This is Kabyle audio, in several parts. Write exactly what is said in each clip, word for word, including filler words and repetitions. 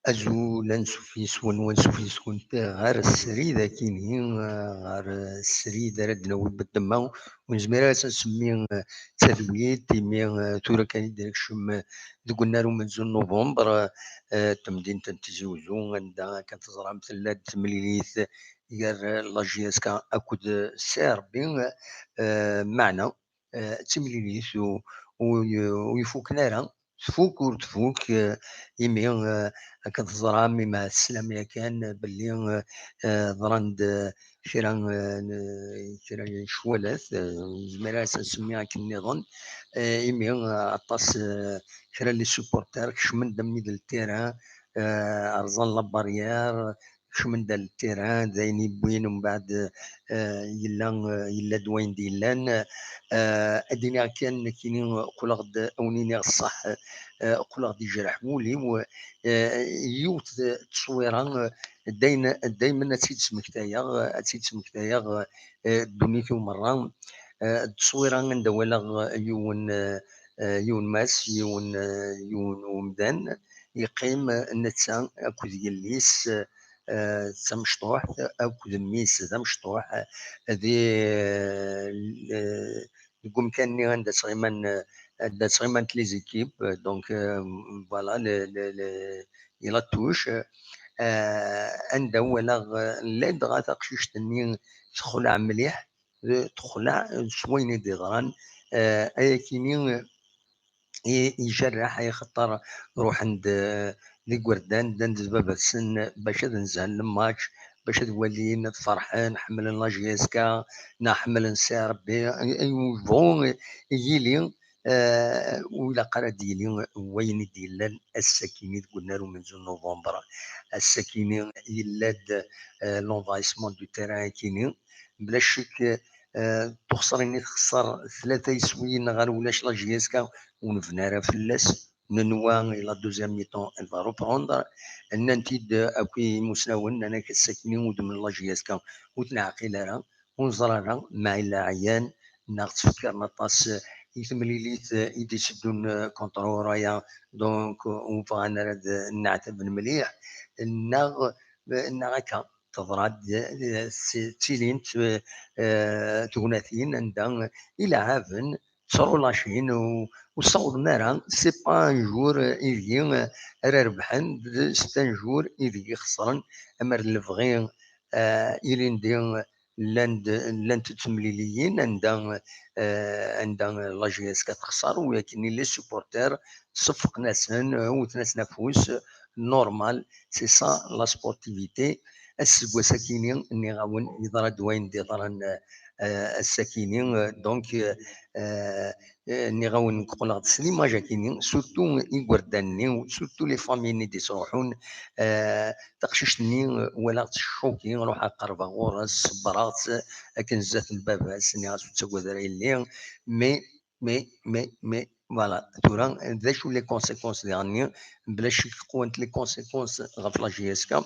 Azul, ansuf yes-wen, wansuf yes-went ɣer srid akini, ɣer srid ara d-nawi beddemma, ur nezmir ara ad s-nsemmi, eh, d tadwilt, imi, eh, tura kan i d-nekcem, eh, deg unnar umenzu n November, eh, tamdint n Tizi Uzzu, anda akken teẓram tella-d temlilit gar, eh, la J S K akked, eh, C R B, eh, meɛna, eh, d timlilit u-, u-, ur ifuken ara, tfuk ur tfuk, eh, imi, eh, akken teẓram, imi teslam yakan, eh, belli, eh, eh, ḍran-d, eh, kra, eh, n-, kra n ccwalat, eh, nezmer ad as-nsemmi akken nniḍen, eh, imi, eh, aṭas, eh, kra n les supporters kecmen-d am middel terrain, eh, rẓan la barrière, kecmen-d ar terrain, d ayen yewwin mbeɛd, eh, yella, eh, yella-d wayen d-yellan. Eh, ad d-iniɣ kan nekkini, qqleɣ-d, ad wen-iniɣ ṣṣeḥ, eh, qqleɣ-d yejreḥ wul-iw. Eh, yiwet n tteswira, eh, dayen, daymen ad tt-id-smektayeɣ, ad tt-id-smektayeɣ, eh, ddunit-iw merra. Eh, d tteswira anda walaɣ yiwen, eh, eh, yiwen mass, yiwen, eh, yiwen umdan, yeqqim, eh, netta akked yelli-s, eh, d tamecṭuḥt, akked mmi-s d amecṭuḥ, eh, di, eh, deg umkan-nni anda ttɣiman, eh, anda ttɣimant les équipes, eh, donc, eh, voilà, le, le, le, i la touche, eh, anda walaɣ, eh, ladɣa taqcict-nni texleɛ mliḥ, eh, texleɛ s wayen i d-yeḍran, eh, ayakini, eh, i, ijerreḥ, ay axaṭer ruḥen-d, eh, d igerdan, ddan-d d baba-tsen bac ad nzhen lmatch, bac ad walin, ad ferḥen, ḥemmlen la J S K, neɣ ḥemmlen C R B, ay, ay yebɣu yili, eh, ur ilaq ara ad yili wayen i d-yellan ass-akini deg unnar umenzu n November. Ass-akini yella-d, eh, l'envahissement du terrain akini. Bla ccek, eh, tuxṣarin i texṣer tlata iswiyen neɣ ar ulac la J S K ur nebni ara fell-as. Nenwa i la deuxième mi-temps, elle va reprendre. Nnan-t-id akk imusnawen, nnan-ak ass-akini udem n la J S K ur t-neɛqil ara, ur neẓri ara ma yella ɛyan neɣ ttfekkaren aṭas i temlilit i d-iteddun contre Rayo, donc ur bɣan ara ad nneɛtaben mliḥ, neɣ, neɣ akka teḍra-d, eh, ttilint, eh, tegnatin anda ileɛɛaben ttṛulacin u, ur ssawḍen ara, c'est pas un jour ideg ara rebḥen, c'est un jour ideg xeṣren, amer d lebɣi, eh, ilindi llant, llant temliliyin anda, eh, anda la J S K texṣer, u yakan les supporters ṣeffqen-asen, wwten-asen afus, normal, c'est ça la sportivité. Aseggas akini, nniɣ-awen, yeḍra-d wayen d-yeḍran, eh, ass-akini, eh, donc, eh, eh, nniɣ-awen, qqleɣ-d s l'image akini, surtout igerdan-nni, surtout les familles-nni d-ittruḥun, eh, taqcict-nni, eh, walaɣ-tt tcuki, ruḥeɣ qerbeɣ ɣur-s, ṣebbreɣ-tt akken zdat n baba-s, nniɣ-as ur ttagad ara yelli, mais, mais, mais, mais, voilà, tura, d acu les conséquences diɣen-nni? Bla ccek qwant les conséquences ɣef la J S K.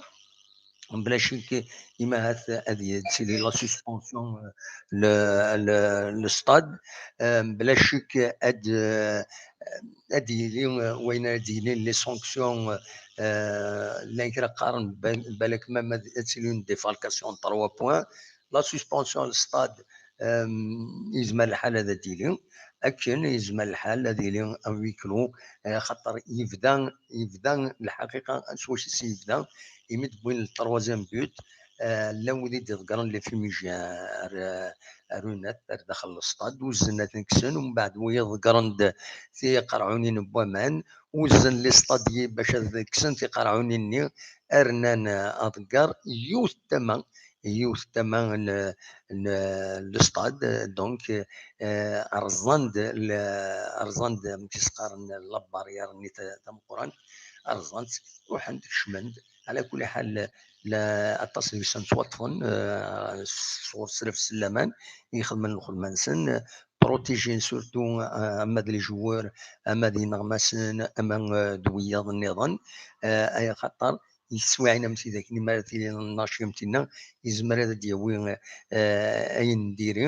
Bla ccek, imi ahat ad yettili la suspension, euh, le, le, le stade. Euh, bla ccek ad, euh, ad yili, euh, wayen ara d-yilin les sanctions, euh, llan kra qqaren bal-, balak même ad, ad tili une défalcation de trois points. La suspension le stade, euh, yezmer lḥal ad d-yili. Akken yezmer lḥal ad yili un huis clos, eh, xaṭer yebda, yebda lḥaqiqa s wacu s yebda, imi d-wwin le troisième but, eh, llan wid i d-iḍeggren les fumigènes ar, ar unat, ar daxel n lestad, uzzen ad ten-kksen, umbeɛd wiyaḍ ḍeggren-d tiqerɛunin n waman, uzzen les stadiers bac ad kksen tiqerɛunin-nni, rnan aḍegger, yiwet tama, yiwet tama n, n, n lestad, donc, eh, rẓan-d, le-, rẓan-d, amek i s-qqaren, la barrière-nni ta-, tameqqrant, rẓan-tt, ruḥen-d, kecmen-d. Ɛla kulli ḥal, la, aṭas deg-sen ttwaṭṭfen, eh, sɣur slef sellaman, i ixedmen lxedma-nsen, protégés surtout, eh, ama d les joueurs, ama d yineɣmasen, ama, eh, d wiyaḍ nniḍen, eh, ay axaṭer i teswiɛin am tidak-nni, mi ara tili lnaci am tinna, yezmer ad d-yawi, eh, ayen n diri.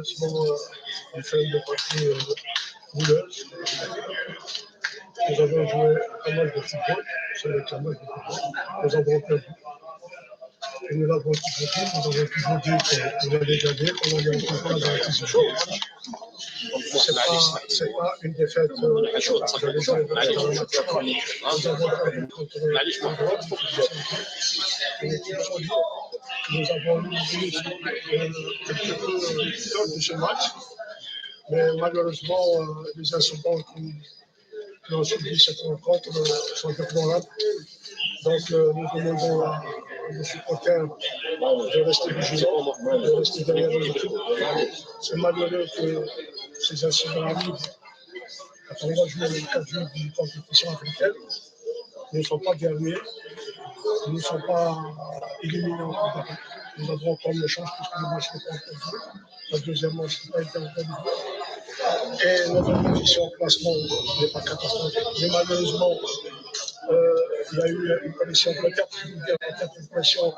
malheureusement, euh, il fait une partie euh, bouleuse. Nous avons joué un match de football, c'est un match de football. Nous avons perdu. Et nous l'avons toujours dit, nous avons toujours dit qu'on allait gagner, qu'on allait en faire dans la décision. C'est pas, c'est pas une défaite. Euh, j'allais dire, dans le match. Nous avons perdu contre l'Europe. Et nous avons eu euh, un petit peu euh, peur de ce match. Mais malheureusement, euh, les incidents qui, qui ont suivi cette rencontre euh, sont déplorables. Donc, euh, nous demandons à nos supporters de rester vigilants, de rester derrière les équipes. C'est malheureux que ces incidents arrivent à trois jours et quatre jours d'une compétition africaine. Nous ne sommes pas derniers, nous ne sommes pas éliminés en Coupe d'Afrique. Nous avons encore une chance puisque le match n'est pas encore joué. La deuxième manche n'est pas été organisée. Et notre position au classement n'est pas catastrophique. Mais malheureusement, euh, il y a eu une pression, peut-être, je veux dire, peut-être une pression,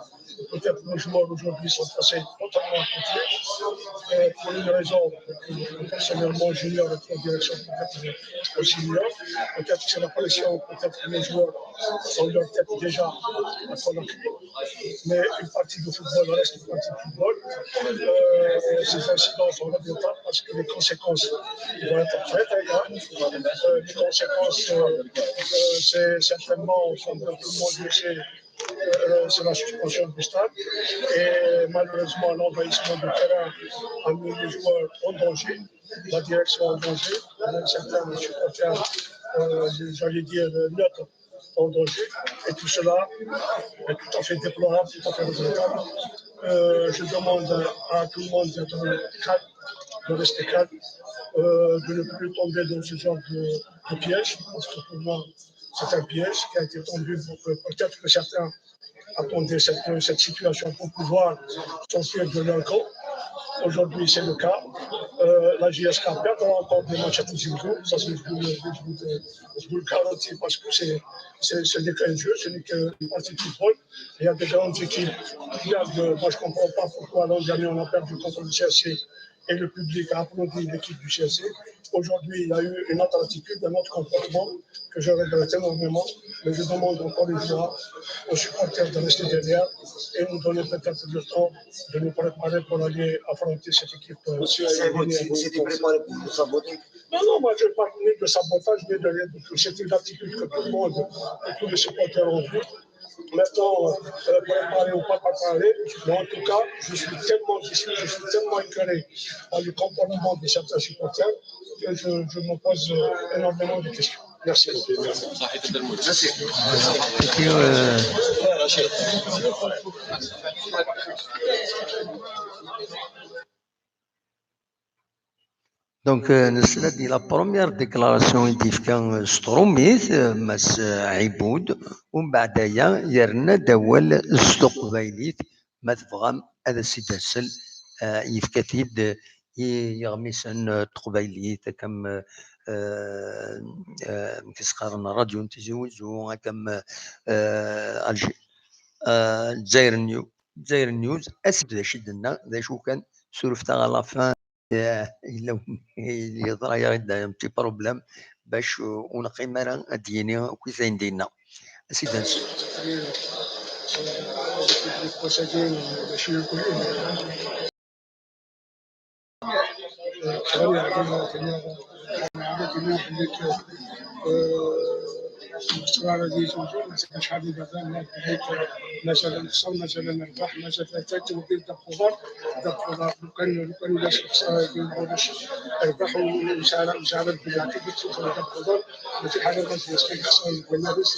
peut-être nos joueurs aujourd'hui sont passés totalement à côté. Et pour une raison que personnellement j'ignore, et que la direction peut-être aussi ignore, peut-être que c'est la pression, peut-être que les joueurs ont leur tête déjà à Conakry. Mais une partie de football reste une partie de football. Euh, ces incidents sont regrettables parce que les conséquences vont être très très graves. Euh, les conséquences, euh, euh, c'est certainement, comme tout le monde le sait, euh, c'est la suspension du stade. Et malheureusement, l'envahissement du terrain a mis les joueurs en danger, la direction en danger, même certains supporters, euh, j'allais dire, neutres en danger. Et tout cela est tout à fait déplorable, tout à fait regrettable. Euh, je demande à tout le monde d'être calme, de rester calme, euh, de ne plus tomber dans ce genre de, de piège, parce que pour moi, c'est un piège qui a été tendu pour que peut-être que certains attendaient cette, cette situation pour pouvoir sortir de leur camp. Aujourd'hui, c'est le cas. Euh, la J S K perdra encore des matchs à Tizi Ouzou. Ça, c'est, je vous le, je vous le, je vous le garantis parce que c'est, c'est, ce n'est qu'un jeu, ce n'est qu'une partie de football. Il y a des grandes équipes qui perdent. Moi, je ne comprends pas pourquoi l'an dernier, on a perdu contre le C S C et le public a applaudi l'équipe du C S C. Aujourd'hui, il y a eu une autre attitude, un autre comportement que je regrette énormément. Mais je demande encore une fois aux supporters de rester derrière et nous donner peut-être le temps de nous préparer pour aller affronter cette équipe. Euh, Monsieur Ayoub, c'est, c'est de préparer pour nous saboter. Non, non, moi je ne parle ni de sabotage, ni de rien du tout. C'est une attitude que tout le monde, que tous les supporters ont vue. Maintenant, euh, préparer ou pas préparer, mais en tout cas, je suis tellement déçu, je suis tellement écœuré par le comportement de certains supporters que je, je me pose euh, énormément de questions. Merci beaucoup. Merci. Et puis, euh, Donc, euh, nesla di la première déclaration i d-yefka euh, s trumit, euh, Mass euh, Ɛibud, umbeɛd aya yerna-d awal s teqbaylit, ma tebɣam ad as-id-asel, euh, yefka-t-id euh, i yiɣmisen euh, n teqbaylit, akka am, euh, euh, amek i s-qqaren, Radio n Tizi Wezzu, akka am, euh, Alger, euh, Lezzayer News, Lezzayer News, as-d d acu i d-tenna, d acu kan, surfet-aɣ à la fin, euh, yella yeḍra-yaɣ-d un petit problème, bac ur neqqim ara ad d-yini akk ayen d-yenna. As-id-as. شحال هذه توجور، شحال هذه بزاف الناس بدات مثلًا خسر، مثلًا ربح، مثلًا حتى التوفيق دار خضر، دار خضر. لو كان، لو كان ولا شي خساره يدير ولا شي ربح وسعر، وسعر البيع كيف تدخل دار خضر، ماشي حاجه باش الناس كيخسروا البنادس.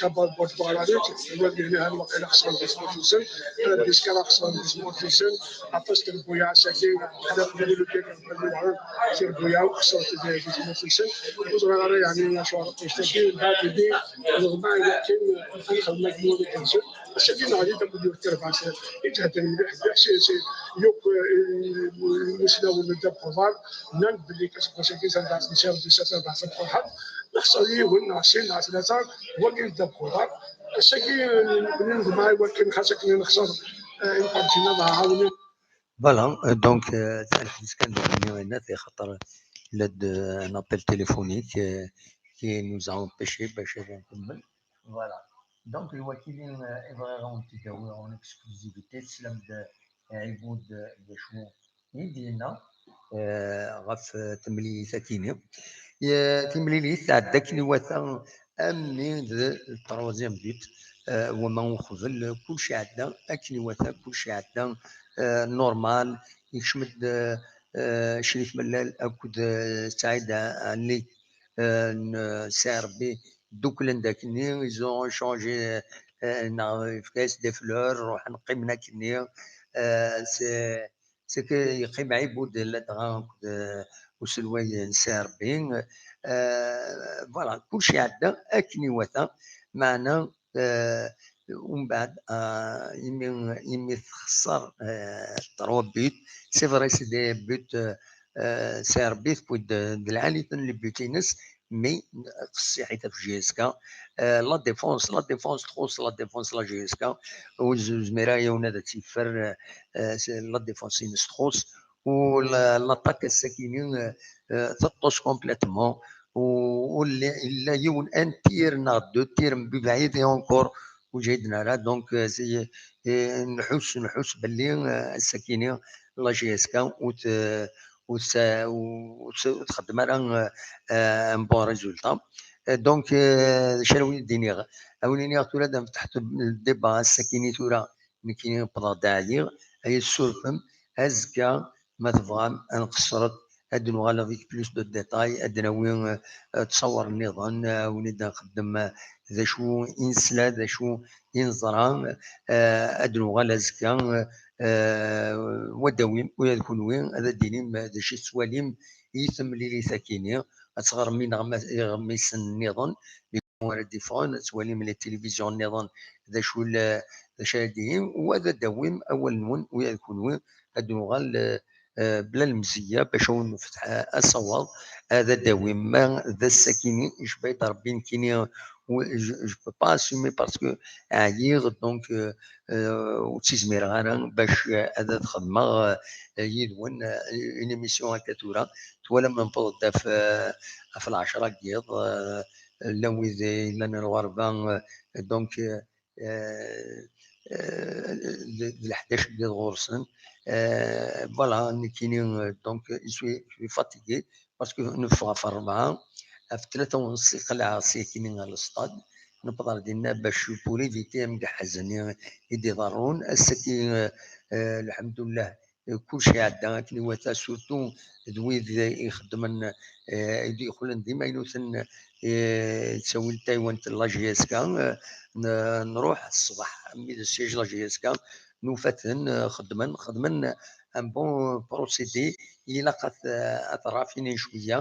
كابال بورت باراليل، هو اللي هنا واقيلا خسران ديسموت نسن، ديسكا خسران ديسموت نسن، عطاس تنبويا عساكي، حنا نقولوا لك تنبويا وخسران ديسموت نسن، وزرا يعني شو عرفت مستفيد بعد يدي، وما يمكن أن خدمة مولي كنسل، السكين علي تنبويا كرباسة، يتهدى المليح، سي سي يوك مسلا ولا داب خضار، نان بلي كتبقى شاكي سنة سنة سنة سنة سنة سنة نحصل يهون نعسين نعس ثلاثة، وكين داب خضار، السكين من الماي وكين خاصك نخسر، آه، إن كان شي نضع عاوني. Voilà, euh, donc, euh, c'est un risque de revenir à net et خاطر il a de, un appel téléphonique, euh, qui nous a empêché باش نكمل. Voilà. Donc, الوكيلين، آه، إبغى غاون تداوي en exclusivité، تسلم د-، عبود، آه، بشو يدينا، آه، غف تمليليت أكيني. يا تمليليت تعدى كني وثا أمي ذ troisième but، آه، وما نخذل كل شيء عدى أكني وثا كل شيء عدى، آه، normal. يشمد، آه، آه، شريف ملال أكد، آه، سعيد علي، آه، ن-، سي ربي دوك لنداكني، ils ont échangé، آه، نا فكاس des fleurs، روح نقيم ناكني، آه، سي، سي كي يقيم عيبود لا دغا، آه، وسلوي نسي ربي، آه، voilà، كلشي عدى أكني وثا معنا، آه، ومن بعد، آه، يمي، يمي تخسر، آه، trois buts. C'est vrai, c'est des buts، آه، آه، سي ربي تبوي د-، د العالي تن les buts ينس، mais قصي حيت في جي اس كا. آه، la défense، la défense تخص، la défense لا جي اس كا. وزميرا يونا دا تيفر، آه، آه، سي la défense ينس تخص. و la-، l'attaque السكيني، آه، آه، تطوس complètement. و-، ولا، إلا يون ان تير نا دو تير من بعيد اي اونكور وجايدنا راه. دونك، آه، سي، آه، نحس، نحس باللي، آه، السكيني لا جي اس كا وت-، وت-، وت-، وتخدم راه، آه، ان بون ريزولتا. آه، دونك، آه، شنو وين دينيغ؟ أولينيغ تورا دا فتحت الديبا السكيني تورا نكيني بضا داعيغ. أي السورفم أزكا ما تبغام أنقصرت. Ad nuɣal avec plus de détails, ad nawi, euh, تصور نيضا, euh, ونبدا نخدم, euh, d acu i nesla, d acu i neẓra, euh, ad nuɣal azekka, euh, euh, wa d-awim, u ad kunwi, ad d-tinim, euh, d acu i tettwalim i temlilit akini, ad teɣrem ineɣma-, iɣmisen nniḍen, ara d-iffɣen, ad twalim les télévisions nniḍen, d acu la, d acu ara d-yini, wa ad d-awim awal-nwen, u ad kunwi, ad nuɣal, euh, euh, bla lemzeyya, bac ad wen-nefteḥ, euh, asawaḍ, ad d-awim ma d ass-akini, icba-d Rebbi nekkini, u-, je, je peux pas assumer parce que ɛyiɣ, donc, euh, euh, ur ttizmireɣ ara bac, euh, ad, ad xedmeɣ, euh, yid-wen, euh, une émission akka tura. Twalam newweḍ-d ɣef, euh, ɣef lɛecṛa n yiḍ, euh, llan wid yellan lɣerba, euh, donc, euh, euh, euh, d, d leḥdac n yiḍ ɣur-sen. Euh, voilà, nekkini, euh, donc, je suis, je suis fatigué parce que neffeɣ ɣef ṛṛebɛa, ɣef tlata u nṣ qelɛeɣ syakini ɣer lestad. Newweḍ ɣer dinna bac pour éviter amgeḥḥaz-nni i d-iḍerrun. Ass-agi, euh, euh, lḥemdullah, euh, kulci iɛedda akken iwata, surtout d wid ixeddmen, euh, i d-yeqqlen d imaynuten, euh, ttawin taywant n la J S K, euh, n-, nruḥ ṣṣbeḥ, mi d siège la J S K, nufa-ten, euh, xeddmen, xeddmen un bon procédé, ilaq ad t-, ad t-raffinin cwiya,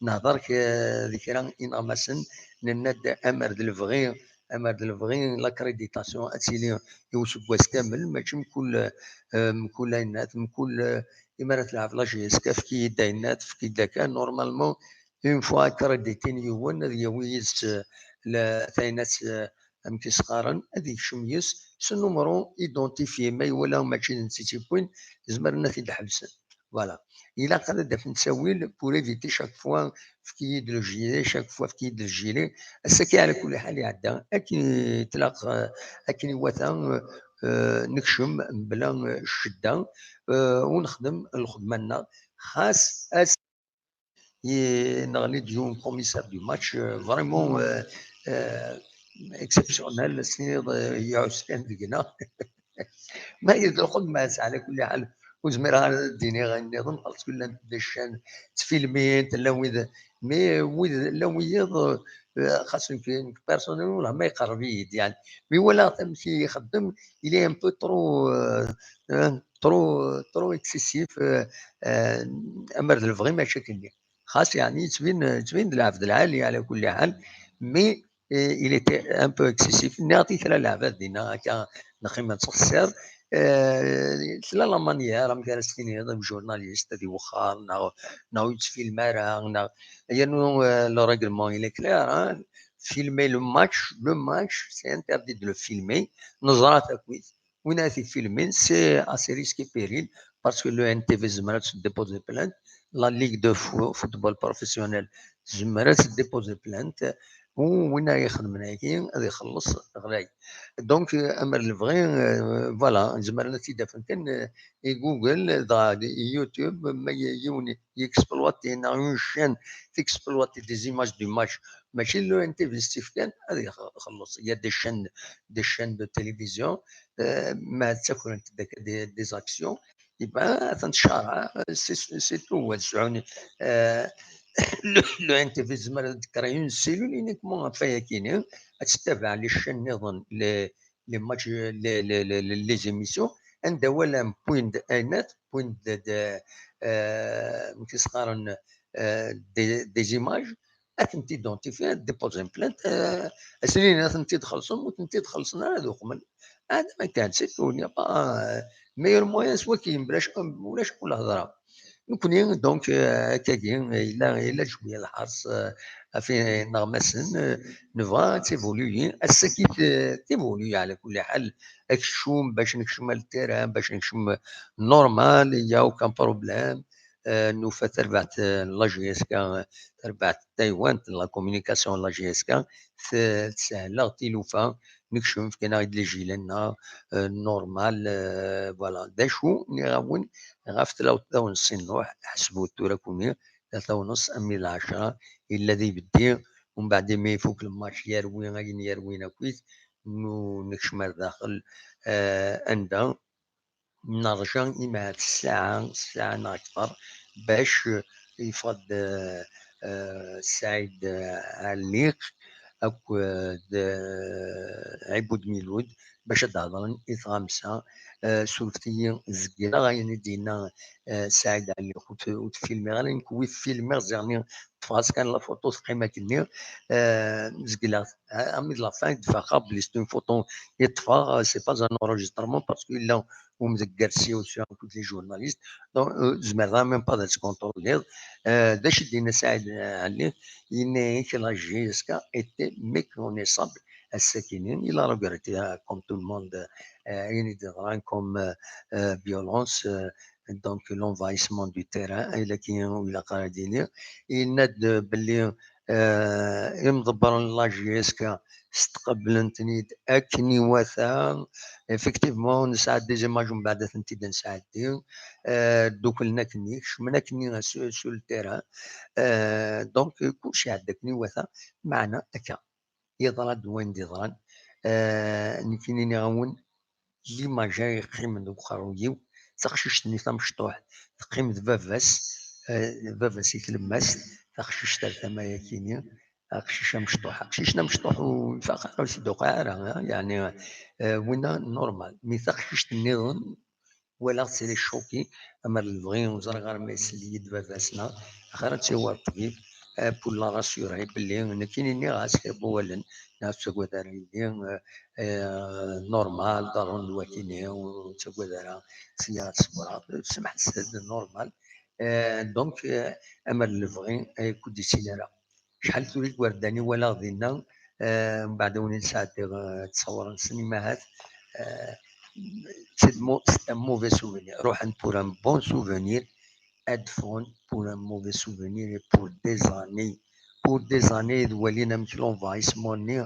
nehder k-, d kra ineɣmasen, nenna-d amer d lebɣi, amer d lebɣi, l'accréditation ad tili i useggas kamel, mačči mkul, euh, mkul ayennat, mkul, euh, imi ara telɛeb la J S K, efk-iyi-d ayennat, efk-iyi-d akka, normalement, une fois accrédité yiwen, ad yawi yid-s, euh, la, tayennat, euh, amek i s-qqaren, ad yekcem yis, s numru identifié, ma iwala mačči d netta i tt-yewwin, zemren ad t-id-ḥebsen. Voilà. Ilaq ad d-afen ttawil pour éviter chaque fois, efk-iyi-d le gilet, chaque fois efk-iyi-d le gilet. Ass-agi, ɛla kulli ḥal, iɛedda akken i tlaq, euh, akken iwata, euh, euh, nekcem mebla, euh, ccedda, euh, u nexdem lxedma-nneɣ. Xas ass-, i-, neɣli-d yiwen commissaire du match, euh, vraiment, euh, euh, exceptionnel, s-, euh, iɛuss kan deg-neɣ. Ma yedduqel, ma ala kulli ḥal, ur zmireɣ ara ad d-iniɣ ayen nniḍen, parce que llant des chaînes ttfilmint, llan wid, mais wid, llan wiyiḍ, euh, xas nekk, nekk personnellement, la ma iqerreb-iyi-d, yani. Mi walaɣ amek i ixeddem, il est un peu trop, euh, euh, trop, trop excessif, euh, euh, amer d lebɣi mačči akken-nni. Xas, yani, yettbin, yettbin d lɛebd lɛali, ala kulli ḥal, mais, euh, il était un peu excessif. Nniɣ-t i kra leɛbad dinna, akka, neqqim ad nettqeṣṣir. Euh, tella la manière, amek ara s-tiniḍ, journaliste ad iwexxer, neɣ, neɣ ur yettfilm ara, neɣ, yernu, euh, le règlement, il est clair, hein. Filmer le match, le match, c'est interdit de le filmer. Neẓra-t akkit. Win ara t-ifilmin, c'est à ses risques et périls, parce que le N T V tezmer ad tdéposer plainte, la Ligue de fo-, football professionnel tezmer ad tdéposer plainte, u win ara ixedmen ayagi ad ixelleṣ ɣlay. Donc, euh, amer lebɣi, euh, voilà, zemren ad t-id-afen kan, euh, i Google, dɣa i YouTube, ma y-, yiwen yexploiti, neɣ une chaîne texploiti des images du match, mačči le N T V s-tt-ifkan, ad ix-, ixelleṣ. Il y a des chaînes, des chaînes de télévision, euh, ma ttakrent des, des actions, eh ben, ad tent-tcarɛeḍ, c'est, c'est tout. Ad sɛun, euh, le, le N T V tezmer ad créer une cellule uniquement ɣef wayagi-nni, ad tettabaɛ les chaînes nniḍen, les, les matchs, les, les, les, les émissions, anda walan point de, point de, de, euh, amek i s-qqaren, euh, des, des images, ad tent-identifier, ad déposer plainte, euh, ad s-inin ad tent-id-xellṣen, ur tent-id-xellṣen ara ad uqmen. Hada ma kan, c'est tout, il n'y a pas, euh, meilleur moyen, s wakin, bla c-, ulac akk lhedra. Nekkni, donc, euh, akkagi, yella, yella cwiya lḥers, euh, ɣef ineɣmasen, euh, nebɣa ad tibuluyi, ass-agi t-, tibuluyi, ɛla kulli ḥal, akeččum, bac nekcem ar le terrain, bac nekcem normal, il y a aucun problème. Euh, nufa tarbaɛt, euh, n la J S K, tarbaɛt n taywant n la communication n la J S K, t-, tessehel-aɣ tilufa, nekcem, fkan-aɣ-id les gilets-nneɣ, euh, normal, euh, voilà. D acu, nniɣ-awen, ɣef tlawt tawen Si Nnuḥ, ḥesbut tura kuni, tlata u nneṣ, armi d lɛecṛa, yella d ibeddi, umbeɛd imi ifuk lmatch, yerwi ayen yerwin akkit, nu-, nekcem ar daxel, euh, anda nerǧa imi ɛad ssaɛa, ssaɛa neɣ akteṛ, bac, euh, yeffeɣ-d, euh, euh, Saɛid, euh, Ɛelliq akked, euh, Ɛibud Milud bac ad d-hedṛen i tɣamsa. Euh, surfet-iyi, zegleɣ ayen i d-yenna, euh, Saɛid Ɛelliq, ur t-, ur t-filmiɣ ara, nekk wi filmiɣ, ziɣ-nni ṭṭfeɣ-as kan la photo teqqim akkenni, euh, zegleɣ, euh, armi d la fin, d-faqeɣ belli c'est une photo i ṭṭfeɣ, euh, c'est pas un enregistrement, parce que yella umdegger si aussi akked les journalistes. Donc, euh, tzemreḍ même pas ad tkontroliḍ. Euh, d acu i d-yenna Saɛid, euh, Ɛelliq? Yenna-yak la J S K était méconnaissable ass-akini. Il a regretté, euh, comme tout le monde, euh, ayen i d-yeḍran comme, euh, euh, violence, euh, donc l'envahissement du terrain, ayen akken i ilaq ara d-yini. Yenna-d belli, euh, imḍebbren n la J S K stqeblen-ten-id akken iwata. Effectivement, nesɛa des images, mbeɛd ad tent-id-nesɛeddi. Euh, dduklen akken, kecmen akken sur, sur le terrain. Euh, donc, kullec iɛedda akken iwata, meɛna akka. Yeḍra-d wayen d-yeḍran. Euh, nekkini nniɣ-awen, l'image ay yeqqimen deg uqerruy-iw, taqcict-nni tamecṭuḥt teqqim d baba-s, euh, d baba-s i tlemmast, taqcict ar tama-yakini, aqcic amecṭuḥ, aqcic amecṭuḥ ur ifaq ara, ur s-d-tuqiɛ ara, eh, yeɛni, eh, winna normal. Mi taqcict nniḍen, walaɣ-tt elle est choquée, amer lebɣi ur ẓriɣ ara ma isell-iyi-d baba-s neɣ, axir ad tt-yawi ɣer ṭṭbib, eh, pour la rassurer belli nekkini nniɣ-as kra n wawalen, neɣ ur tettagad ara yelli, eh, eh, normal, ḍerren-d wakini, ur tettagad ara, sya ad tṣebreḍ, semḥet-d, normal. Eh, donc, eh, amer lebɣi, eh, ur k-d-issin ara. Acḥal tura igerdan i walaɣ dinna, eh, mbeɛd a wen-in-sɛeddiɣ, eh, ttṣawren-sen imahat, eh, c'est de mau-, c'est un mauvais souvenir. Ruḥen pour un bon souvenir, ad ffɣen pour un mauvais souvenir et pour des années. Pour des années, ad walin amek l'envahissement-nni,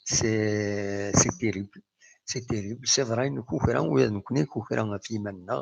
c'est, c'est terrible. C'est terrible. C'est vrai, nekukra, ula d nekkni nekukra ɣef yiman-nneɣ.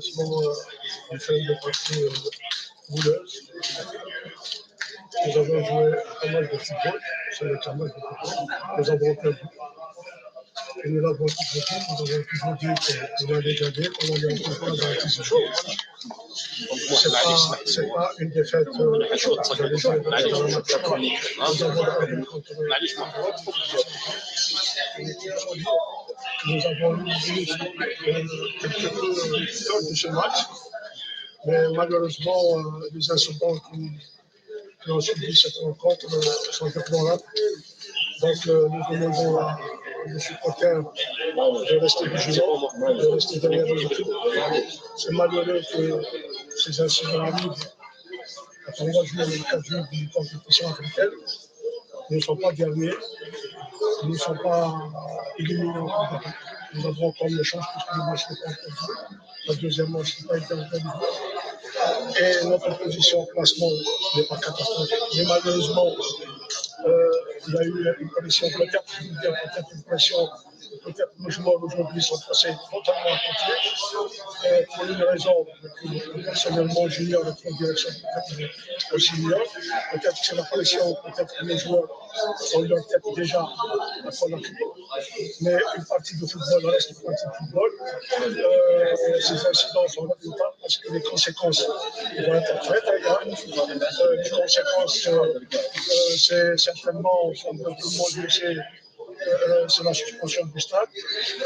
déplacement euh, du fait de partie euh, houleuse. Nous avons joué un match de football, c'est le match de football. Nous avons perdu. Et nous l'avons toujours dit, nous avons toujours dit qu'on allait gagner, qu'on allait encore avoir un petit jeu. C'est pas, c'est pas une défaite euh, dans les yeux de la Nous avons perdu contre une équipe solide. Nous avons eu euh, quelques peurs de ce match, mais malheureusement, euh, les incidents qui, qui ont suivi cette rencontre euh, sont déplorables. Donc, euh, nous demandons à nos supporters de rester vigilants, de rester derrière les équipes. C'est malheureux que ces incidents arrivent à trois jours ou quatre jours d'une compétition africaine. Nous ne sommes pas derniers, nous ne sommes pas éliminés. Nous avons encore une chance puisque le match n'est pas encore joué. La deuxième manche n'est pas été organisée. Et notre position au classement n'est pas catastrophique. Mais malheureusement, euh, il y a eu une pression, peut-être, je veux dire, peut-être une pression, peut-être nos joueurs aujourd'hui sont passés totalement à côté. Euh, pour une raison que personnellement j'ignore, et que la direction peut-être aussi ignore. Peut-être que c'est la pression, peut-être que les joueurs ont leur tête déjà à Conakry. Mais une partie de football reste une partie de football. Euh, ces incidents sont regrettables parce que les conséquences vont être très très graves. Euh, les conséquences, euh, euh, c'est certainement, comme tout le monde le sait, euh, c'est la suspension du stade.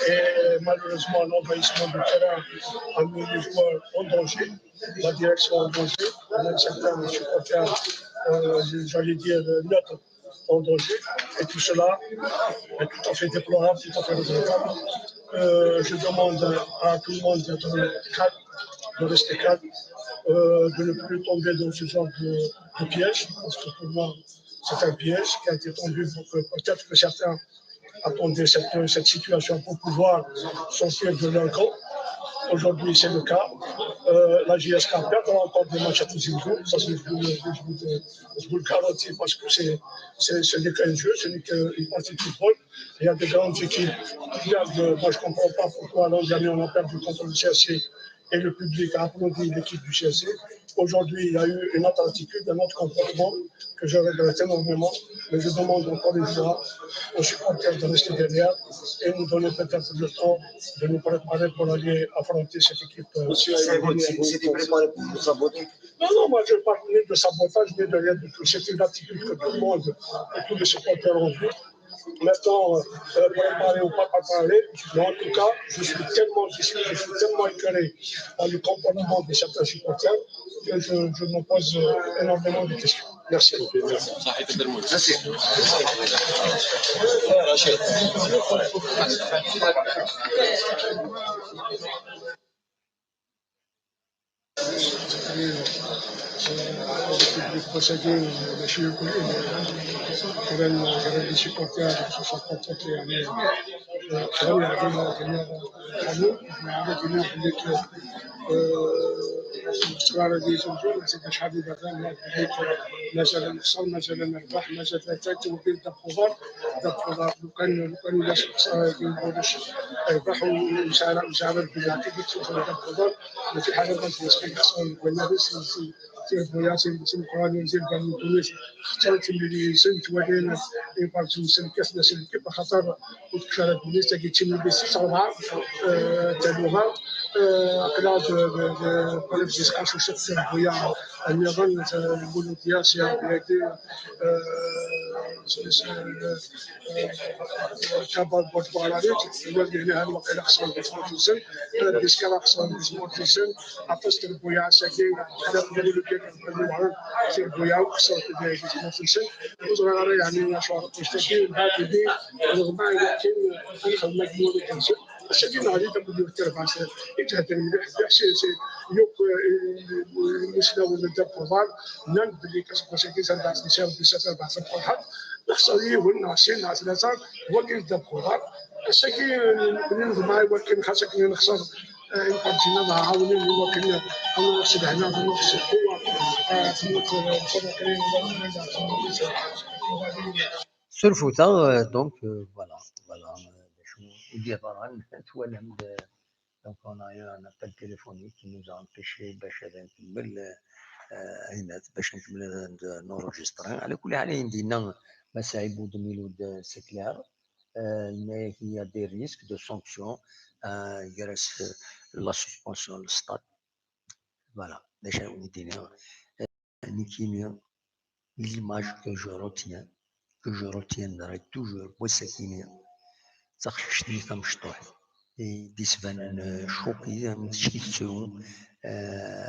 Et malheureusement, l'envahissement du terrain a mis les joueurs en danger, la direction en danger, même certains supporters, euh, j'allais dire, neutres en danger. Et tout cela est tout à fait déplorable, tout à fait regrettable. Euh, je demande à tout le monde d'être calme, de rester calme, euh, de ne plus tomber dans ce genre de, de piège, parce que pour moi, c'est un piège qui a été tendu pour que peut-être que certains attendaient cette, cette situation pour pouvoir sortir de leur camp. Aujourd'hui, c'est le cas. Euh, la J S K perdra encore des matchs à Tizi Ouzou. Ça, je vous, le- je vous, je vous le garantis parce que c'est, c'est, ce n'est qu'un jeu, ce n'est qu'une partie de football. Il y a de grandes équipes qui perdent. Moi, je ne comprends pas pourquoi l'an dernier, on a perdu contre le C S C et le public a applaudi l'équipe du C S C. Aujourd'hui, il y a eu une autre attitude, un autre comportement que je regrette énormément. Mais je demande encore une fois aux supporters de rester derrière et nous donner peut-être le temps de nous préparer pour aller affronter cette équipe. euh, Monsieur Aïe, vous étiez préparé pour nous saboter. Non, non, moi je ne parle ni de sabotage ni de rien du tout. C'est une attitude que tout le monde, que tous les supporters ont vue. Maintenant, euh, préparer ou pas préparer, mais en tout cas, je suis tellement déçu, je suis tellement écœuré par le comportement de certains supporters que je, je me pose euh, énormément de questions. Merci beaucoup. Merci. البوبليك مساكين ماشي كلهم، كاين كاين دي سيبورتير خصوصا كونتر يعني كانوا يلعبوا مع الجميع القانون مع الجميع خليك الصغار هذه تنجو ما تبقاش حبيبه كان مثلا نخسر مثلا نربح مثلا حتى التوفيق ديال الخضار ديال الخضار لو كان لو كان ولا شي خساره ما يقولوش يربح ويساعد ويساعد البلاد كيف تشوف هذا الخضار ما في حاجه ما تنسى يخسر ولا بس تيربويا تيمكراني نزيد كاع من تونس حتى تملي سنت ولينا يبقى تمسن كاس ناس الكيب خاطر وتكشر بنيس تاكي تيمي بيس تربعة تالوها قلا قلب ديسكاس وشفت تيربويا النظام يقولوا دياسيا بلادي كابال بوتبالاري يولي هنا الوقت خصهم يدخلوا في السن بيسكا خصهم يدخلوا في السن عطاس تيربويا ساكي على قبل كان في البيع وخسرت بها في خمسة سنين. وزرا يعني شهر مستقيم بعد دي رغم لكن نخدم مجموعة كنسل. السكين هذه تبدو تربع سنين. يتهدى المليح بيع سي سي يوك المسلم ولا داب كوفار. نان بلي كسب سكين سبع سنين سبع سنين سبع سنين فرحات. نخسر يهون نعسين نعس لا صار. هو كاين داب كوفار. السكين من نظمة ولكن خاصك نخسر. Surfew-t-aɣ, euh, donc, euh, voilà, voilà, euh, d acu i d-yeḍran, twalam-d, euh, donc on a eu un appel téléphonique qui nous a empêché باش ad nkemmel, euh, ayennat, باش nkemmel ad n-, ad nenregistrer. Ɛla kulli ḥal, ayen d-yenna Mass Ɛibud Milud, euh, c'est clair. Euh, mais il y a des risques de sanctions, euh, gar-as, euh, la suspension n le stade. Voilà, d acu ara wen-d-iniɣ. Euh, nekkini, l'image que je retiens, que je retiendrai toujours, n wass-akini, d taqcict-nni tamecṭuḥt i d-isbanen choquée, am tciktu,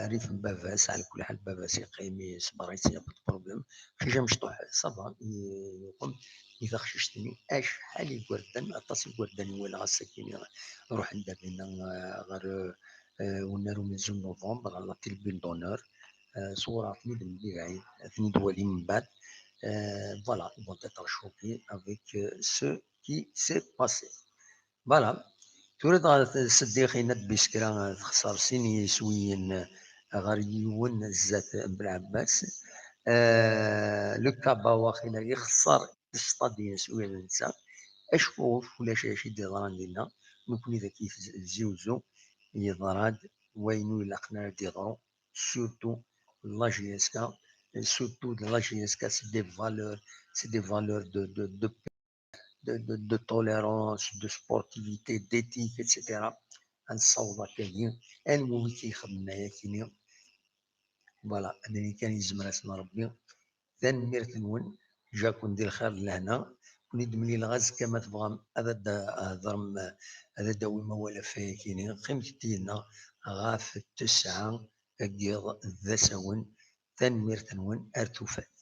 rrif n baba-s, ɛla kulli ḥal baba-s yeqqim, yeṣber-itt, y a pas de problème. Aqcic amecṭuḥ, ça va, yeqqim i taqcict-nni. Acḥal igerdan, aṭas igerdan i walaɣ ass-agi, ruḥen-d ar dinna, ɣer unnar umenzu n novembre, ɣer la tribune d'honneur. Ṣewwreɣ-ten-id mligayen, ad ten-id-walim mbeɛd. Voilà, ils vont être choqués avec ce qui s'est passé. Voilà. Tura dɣa Seddiq Inna Biskra texṣer sin yiswiyen ɣer yiwen zdat Belɛebbas. Le Kaba waqila ixṣer s stade yiswiyen netta. Acku ulac acu i d-yeḍran dinna. Nekkni dagi Tizi Uzzu yeḍra-d wayen ur ilaqen ara d-yeḍru, surtout la J S K, surtout de la J S K, c'est des valeurs, c'est des valeurs de, de, de, de, de, de tolérance, de sportivité, d'éthique, et cetera. Ad nessaweḍ akkagi, anwa wi k-ixedmen ayakini? Voilà, ad nini kan yezmer-asen Rebbi. Tanemmirt-nwen, jaken di lxir d lehna. Ken-id-mlileɣ azekka ma tebɣam ad d-hedrem, ad d-awim awal ɣef wayakini. Qqimet yid-neɣ ɣef ttesɛa n yiḍ d asawen. Tanemmirt-nwen, ar tufat.